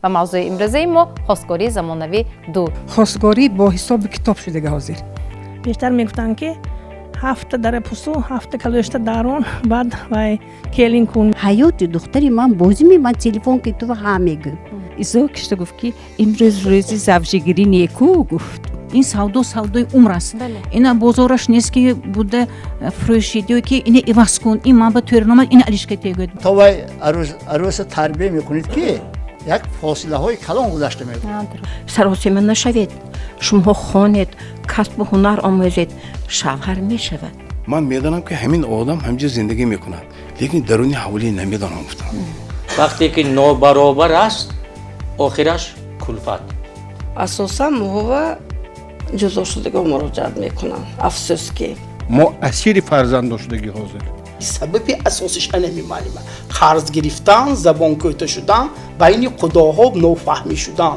Ва мавзӯи имрӯзаи мо: хостгории замонавӣ ду. Хостгорӣ бо ҳисоби китоб шудага ҳозир. Бештар мегуфтанд, ки ҳафта дара пусу, ҳафта калӯшта дарон, баъд вай келин кун. Ҳаёти духтари ман бозӣ, ман телефон ки ту ҳа мегӯ. Изо кишта гуфт, ки имрӯз рӯзи завҷагирӣ неку гуфт. Ин савдо савдои умр аст. Ина бозораш нест, ки буда фурӯшид ё ки ина иваз кун, ин ман ба тӯрномад, ина алишка тегӯяд. То вай арӯса тарбия мекунед, ки як фосилаҳои калон гузашта мекунад. Саросима нашавед, шумо хонед, касбу ҳунар омӯзед, шавҳар мешавад. Ман медонам, ки ҳамин одам ҳамҷо зиндагӣ мекунад, лекин даруни ҳавлӣ намедонам, гуфтам. Вақте ки нобаробар аст, охираш кулфат. Асосан моҳова ҷузошудагон муроҷиат мекунанд, афсӯс ки. Мо асири фарзандон шудагӣ ҳозир. Сабаби асосиш анами, муаллима: қарз гирифтан, забон кӯта шудан, байни қудоҳо нофаҳмӣ шудан.